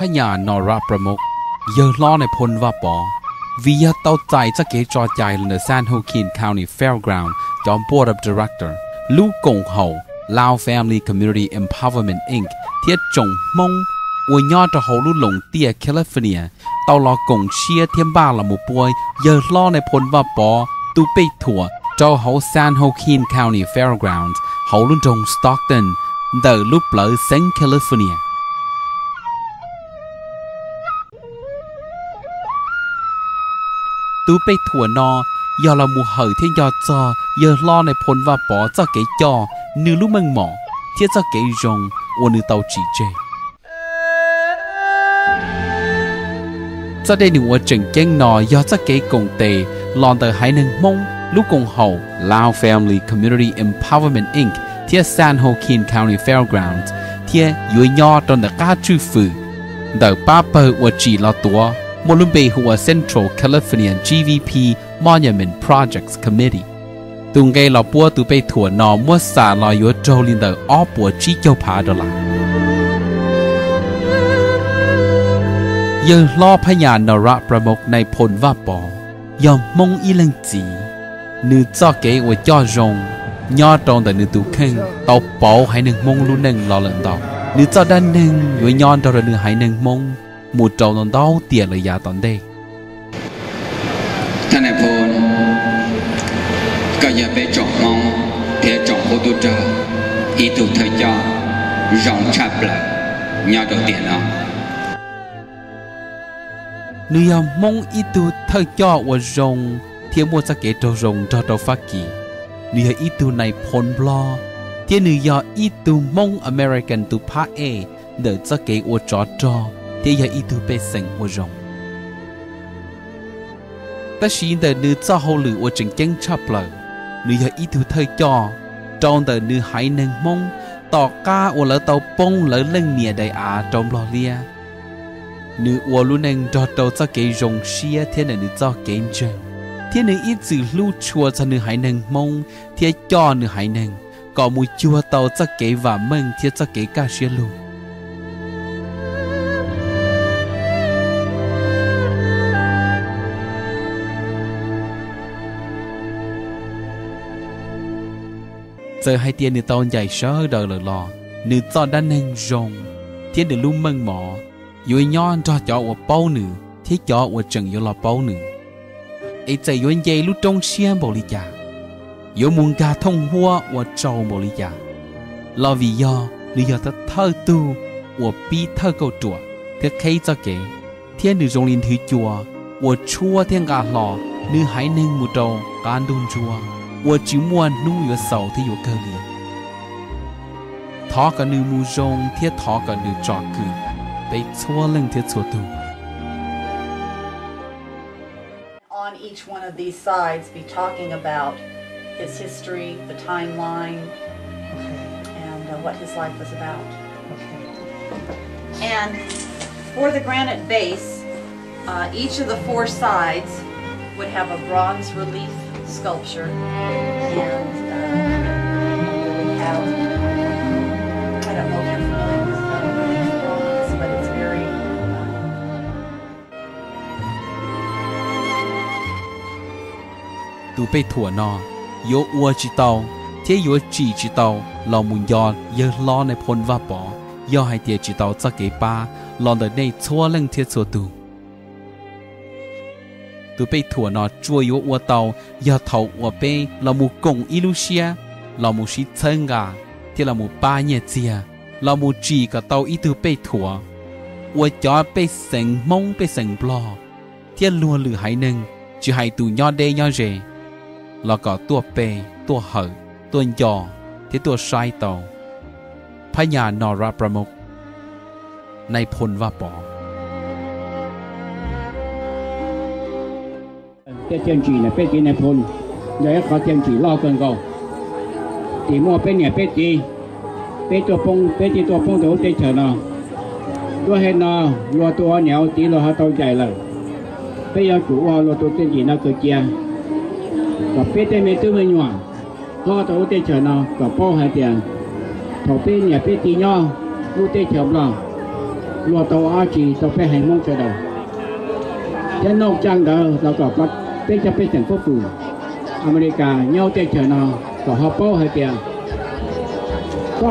Phab nyas Norad Pramuk, yawg hlob Nais Phoo Vaj Pov, vim yog tau txais txoj kev tso cai los ntawm San Joaquin County Fairgrounds cov Board of Directors, lub koom haum Lao Family Community Empowerment Inc thiab tsoom Hmoob uas nyob rau hauv lub Loos Tiaj California tau los koom siab thiab npaj los mus pub yawg hlob Nais Phoo Vaj Pov tus pej thuam rau hauv San Joaquin County Fairgrounds hauv lub nroog Stockton ntawm lub plawv xeev California. Tus pej thuam no yog los mus hawm thiab nco txog yawg hlob Nais Phoo Vaj Pov txoj kev coj, nws lub meej mom thiab txoj kev zoo uas nws tau tsim tseg. Txoj dej num uas tseem ceeb no yog txoj kev koom tes los ntawm haiv neeg Hmoob lub koom haum Lao Family Community Empowerment Inc thiab San Joaquin County Fairgrounds, thiab yuav nyob rau ntawm qab tswj fwm ntawm pab pawg uas tsim los tuav muaj lub npe hu ua Central California G V P Monument Projects Committee. Tus nqe los puab tus pej thuam no muab xam los yuav raug li ntawm ob puas tsib caug phav dollar. Yawg hlob Phab nyas Norad Pramuk Nais Phoo Vaj Pov yog Hmoob ib leeg txiv. Nws txoj kev uas coj zoo nyob rau ntawm nws tus kheej tau pauv haiv neeg Hmoob lub neej los lawm ntau. Nws txoj dab neeg yuav nyob nrog rau nws haiv neeg Hmoob mus rau ntau ntau tiam lawm yav tom ntej. Thab Nais Phoo, koj yog peb tsoom Hmoob thiab tsoom qub tub rog ib tug thawj coj zoo tshaj plaws nyob rau tiam no. Nws yog Hmoob ib tug thawj coj uas zoo thiab muaj txoj kev raug zoo nrog rau Fab Kis. Nws yog ib tug Nais Phoo Nplog, thiab nws yog ib tug Hmoob American tus phab ej ntawm txoj kev ua tsov rog thiab yog ib tug pej xeem ua zoo. Tab sis ntawm nws txoj hauj lwm uas tseem ceeb tshaj plaws, nws yog ib tug thawj coj rau ntawm nws haiv neeg Hmoob tom qab uas lawv tau poob lawv leej niam daim av rau Nplog liab. Nws ua lub neej nrog rau txoj kev zoo siab thiab ntawm nws txoj kev ntseeg, thiab nws ib txwm hlub tshua txog nws haiv neeg Hmoob thiab coj nws haiv neeg kom mus cuag tau txoj kev vam meej thiab txoj kev kaj siab lug. Txawm hais tias nws tau ncaim sawv daws lawm los nws txoj dab neeg zoo thiab nws lub meej mom yuav nyob nrog cov uas paub nws thiab cov uas tseem yuav los paub nws. Es txawm yuav nce lub roob siab npaum li cas, yuav mus nkag thooj huab ua tsaug npaum li cas, los vim yog nws yog thawj tug uas pib thawj kauj ruam thiab qheb txoj kev, thiab nws zoo li nthwv cua uas tshuab thiab nqa hlo nws haiv neeg mus rau qab ntuj ntsuab uas tsis muaj hnub yuav xaus thiab yuav kawg li. Thov kom nws mus zoo thiab thov kom nws tsom kwm peb txhua leej thiab txhua tus. On each one of these sides be talking about his history, the timeline, and uh, what his life was about. And for the granite base, uh, each of the four sides would have a bronze relief sculpture. And uh, we have, I don't know if you're familiar with uh, bronze, but it's very uh, Tus pej thuam no yuav ua tsis tau thiab yuav tsim tsis tau los mus nco yawg hlob Nais Phoo Vaj Pov yog hais tias tsis tau txoj kev pab los ntawm nej txhua leej thiab txhua tus. Tus pej thuam no tsuas yuav ua tau yog thaum uas peb los mus koom ib lub siab, los mus sib txhawb nqa, thiab los mus pab nyiaj txiag, los mus tsim kom tau ib tug pej thuam uas cov pej xeem Hmoob, pej xeem Nplog, thiab luag lwm haiv neeg, tsis hais tus nyob deb nyob ze, los kom tuaj pe, tuaj hawm, tuaj nco, thiab tuaj saib tau Phab nyas Norad Pramuk, Nais Phoo Vaj Pov. Tej txiaj ntsim no peb txiv Nais Phoo yog ib qhov txiaj ntsim loj kawg nkaus. Tsis muaj peb niam peb txiv, peb tuaj poob, peb thiaj tuaj poob rau lub teb chaws no. Tuaj hais no, luag tus niam tus txiv luag ho tau ncaim lawm, peb yuav tsum ua luag tus txiaj ntsim no kawg cia, kom peb tej me tub me nyuam ho tau lub teb chaws no kom paub hais tias thaum peb niam peb txiv nyob lub teb chaws Nplog, luag tau ob tsi rau peb haiv Hmoob sawv daws, thiab noj caj ntawd los kom peb cov pej xeem pab fwm Amelikas nyob teb chaws no kom ho paub hais tias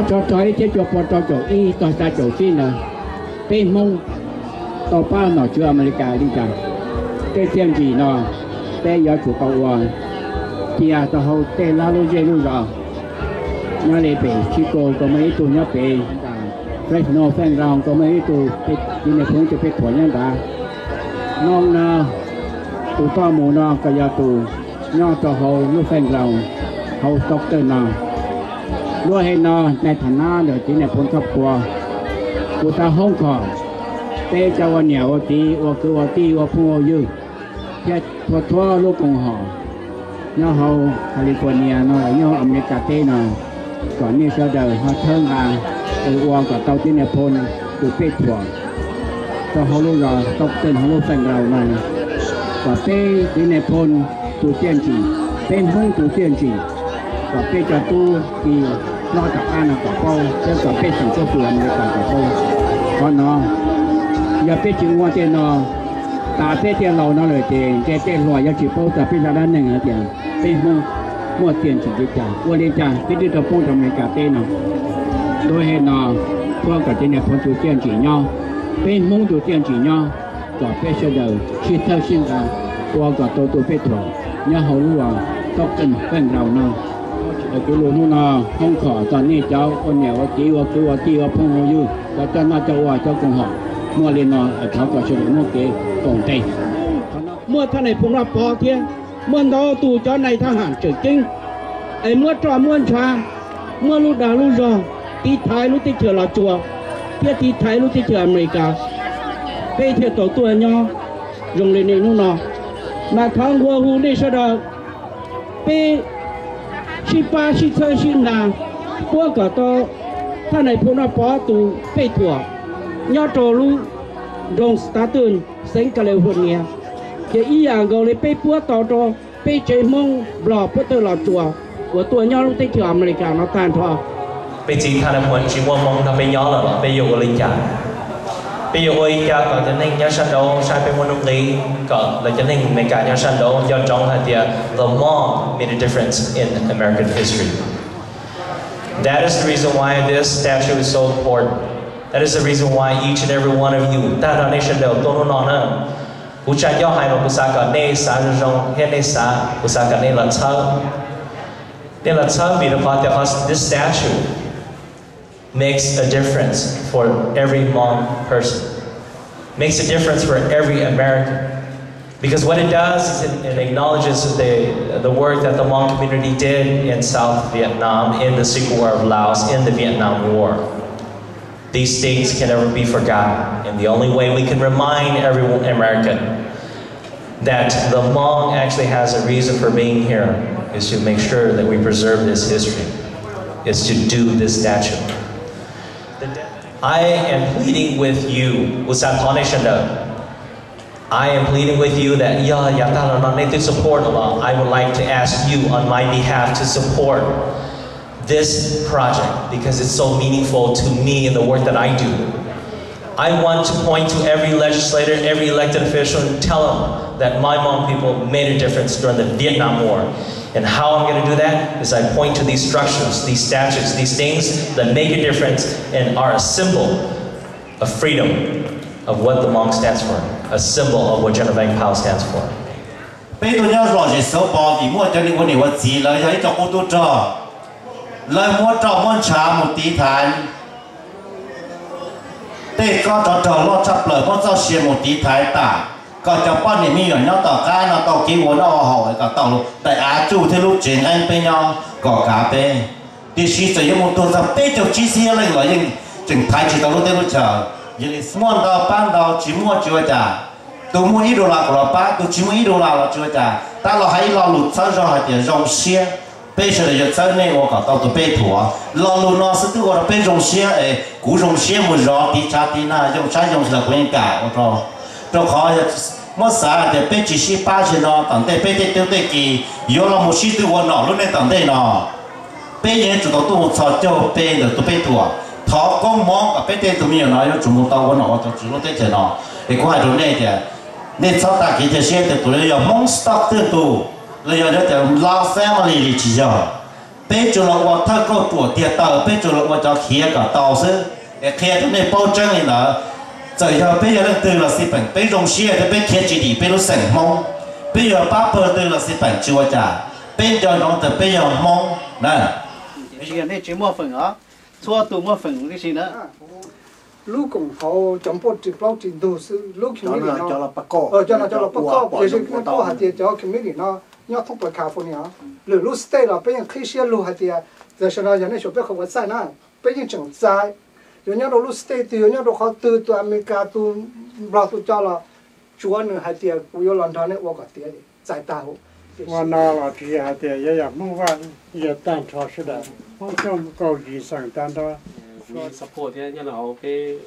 txog rau ib txhiab cuaj pua rau caum ib txog xya caum tsib ntawd, peb Hmoob tau pab nom tswv Amelikas li cas. Tej txiaj ntsim no peb yuav tsum tau ua cia rau hauv tej lab lub zej lub zos. Nyob li pem Chico kuj muaj ib tug, nyob pem Fresno Fairgrounds kuj muaj ib tug, txiv Nais Phoo ib tug pej thuam nyob ntawd. No no, tus tuaj mus no kuj yog tus nyob rau hauv lub Fairgrounds hauv Stockton no. Luag hais no nais tham nab ntawm txiv Nais Phoo txoj phuam, kuv tau hoob khom peb cov ua niam ua txiv ua kwv ua tij ua phooj ua ywg thiab txhua txhua lub koom haum nyob hauv California no los nyob hauv Amelikas teb no, kom nej sawv daws ho txhawb nqa ua kom tau txiv Nais Phoo tus pej thuam rau hauv lub zos Stockton hauv lub Fairgrounds no, kom peb txiv Nais Phoo tus txiaj ntsim, peb Hmoob tus txiaj ntsim, kom peb cov tub ki hlob tom qab no kom paub thiab kom pej xeem tuaj fwm Amelikas kom paub. Qhov no yog peb tsis ua tej no, tas peb tiaj laus no lawm ces ntshe tej hluas yuav tsis paub txog peb zaj dab neeg hais tias peb Hmoob muaj txiaj ntsim li cas, ua li cas peb thiaj tau poob rau Amelikas teb no. Luag hais no, thov kom txiv Nais Phoo tus txiaj ntsim nyob, peb Hmoob tus txiaj ntsim nyob, kom peb sawv daws sib txhawb sib nqa ua kom tau tus pej thuam nyob hauv lub Stockton Fairgrounds no. Kuv lus hnub no hoob khom txog nej cov ua niam ua txiv ua kwv ua tij ua phooj ua ywg, cov coj noj coj ua cov koom haum, muaj li no thov kom sawv daws muaj kev koom tes. Muaj thaj Nais Phoo Vaj Pov thiab muaj ntau tus cov nais thab ham tseem ceeb es muab roj muab ntshav, muab lub dag lub zog tiv thaiv lub teb chaws Los Tsuas thiab tiv thaiv lub teb chaws Amelikas, peb thiaj tau tuaj nyob zoo li nej hnub no. Mas thov nqua hu nej sawv daws, peb sib pab sib txhawb sib nqa, puab kom tau thaj Nais Phoo Vaj Pov tus pej thuam nyob rau lub nroog Stockton, xeev California. Ces ib yam nkaus li peb puab tau rau peb tsev Hmoob Nplog puab tawg Los Tsuas uas tuaj nyob lub teb chaws Amelikas no tag nrho. Peb txiv thaj Nais Phoo tsis muaj hmoo nrog peb nyob lawm los peb yuav ua li cas? Peb yuav ua li cas kom cov neeg nyob sab nraud saib peb muaj nuj nqis, kom lawv cov neeg Amelikas nyob sab nraud nco ntsoov hais tias the Hmong made a difference in American history. That is the reason why this statue is so important. That is the reason why each and every one of you, tag nrho nej sawv daws tuaj hnub no na, kuv tsis nco hais mas kuv xav kom nej xav zoo zoo thiab nej xav, kuv xav kom nej los txhawb. Nej los txhawb vim rau qhov tias this statue makes a difference for every Hmong person, makes a difference for every American. Because what it does is it, it acknowledges the, the work that the Hmong community did in South Vietnam, in the Civil War of Laos, in the Vietnam War. These things can never be forgotten. And the only way we can remind every American that the Hmong actually has a reason for being here is to make sure that we preserve this history, is to do this statue. I am pleading with you, kuv xav thov nej sawv daws. I am pleading with you that yog yav tag los no nej twb support a lot, I would like to ask you on my behalf to support this project because it's so meaningful to me and the work that I do. I want to point to every legislator, every elected official, and tell them that my Hmong people made a difference during the Vietnam War. And how I'm going to do that is I point to these structures, these statues, these things that make a difference and are a symbol of freedom, of what the Hmong stands for, a symbol of what General Vang Pao stands for. Peb tuaj nyob lom zem xauv pos vim muaj cov neeg ua niam ua txiv, lawv yog ib co qub tub rog, lawv muab roj muab ntshav mus tiv thaiv tej tsob rog rog loj tshaj plaws, muab txoj sia mus tiv thaiv tas, kom cov poj niam me nyuam nyob tom qab no tau kev ua noj ua haus, kom tau daim av tsuj thiab lub tsev nqeeb peb nyob kom kav peb. Tiam sis txawm yuav mus tuag txog peb caug tsib xib leej los yeej tseem thaiv tsis tau lub teb lub chaw. Yog li muaj ntau pab ntau, tsis muaj tsis ua cas. Tus muaj ib dollar los pab, tus tsis muaj ib dollar los tsis ua cas, tab los hais ib lo lus txhawb zog hais tias zoo siab, peb sawv daws yuav txhawb nej ua kom tau tus pej thuam. Lo lus no xwb twb ua rau peb zoo siab es kuv zoo siab mus zov tiv tshav tiv nag, zoo saib zoo sawv daws puav leej kam ua rau. Rau qhov muab xav hais tias peb tsis sib pab zaum no, tom ntej peb tej tub tej ki yuav los mus sib tw ua nom lub neej tom ntej no, peb yeej yuav tsum tau tuaj mus txhos caug pe ntawm tus pej thuam. Thov koob hmoov kom peb tej tug me nyuam no yuav tsum mus tau ua nom ua tswv lub teb chaws no. Es kuv hais rau nej tias nej txhob tag kev cia siab tias tus yog Hmoob stock twg tus, los yog tias lab family li tsis yog. Peb tsuas los ua thawj kauj ruam tiag taw, peb tsuas los ua cov khiav kom tau xwb. Es qhia rau nej paub tseeb li ntawd, txawm yog peb yog leej twg los xij peem, peb zoo siab tias peb khiav tsis dim peb lub xeem Hmoob. Peb yog pab pawg twg los xij peem tsis ua cas, peb nco ntsoov tias peb yog Hmoob na. Tiam sis yog nej tsis muaj feem os, txhua tus muaj feem tib si na. Lub koom haum cov npauj ris plaub ris ntug xwb, lub committee no, cov no cov los pab koj, tiam sis kuj hais tias cov committee no nyob thoob plaws California, lwm lub state los peb yeej qhib siab lug hais tias tam sim no yog nej xyuas peb qhov website na, peb yeej tseem txais, yuav nyob rau lub state twg, yuav nyob rau qhov twg, tus Amelikas, tus Nplog, tus cov los tsuav nws hais tias kuv yuav los nrog nej ua kom tiav, txais tag huv. Ua no los tsis yog hais tias yuav yog Hmoob Vaj, yog tag nrho sawv daws, Hmoob coob kaum yim xeem tag nrho. Support thiab nyob rau hauv peb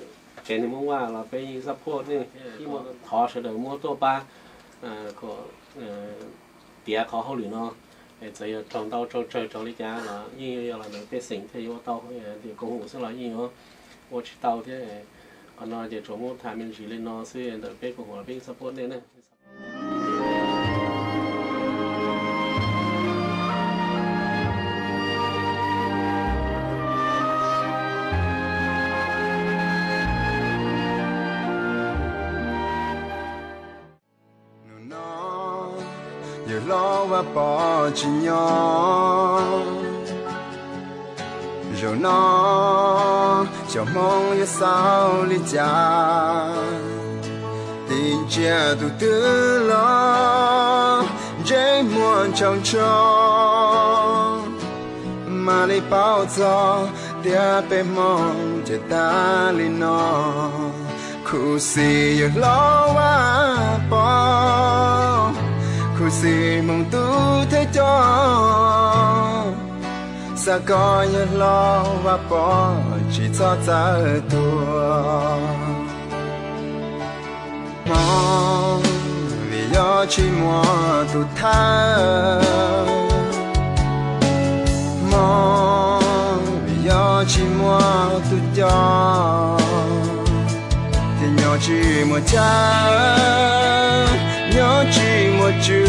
tsev neeg Hmoob Vaj los peb yeej support nej, yeej thov sawv daws muab tuaj pab kom tiav qhov hauj lwm no. Txawm yog raug ntau raug tsawg raug li cas los yeej yog los ntawm pej xeem thiaj yuav ua tau, tias koom haum xwb los yeej yuav ua tsis tau thiab. Qhov no ces tsuas muab tham me ntsis li no xwb, ntawm peb koom haum los peb yeej support nej na. Hnub no yawg hlob Vaj Pov tsis nyob, zaum no xyov Hmoob yuav xaus li cas. Tig ntsia tus twg los ntsej muag ntshaus ntsho, mam li paub txog tias peb Hmoob ces tag li no. Khuv xim yawg hlob Vaj Pov, khuv xim Hmoob tus thawj coj, xav kom yawg hlob Vaj Pov tsis txhob txawv tuag. Hmo vim yog tsis muaj tus thawj, hmo vim yog tsis muaj tus coj, ces nyob tsis muaj chaw, nyob tsis muaj tswv,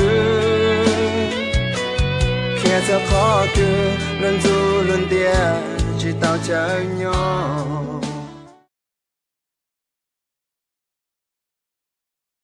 khiav txog qhov twg luag ntxub luag ntiab tsis tau chaw nyob.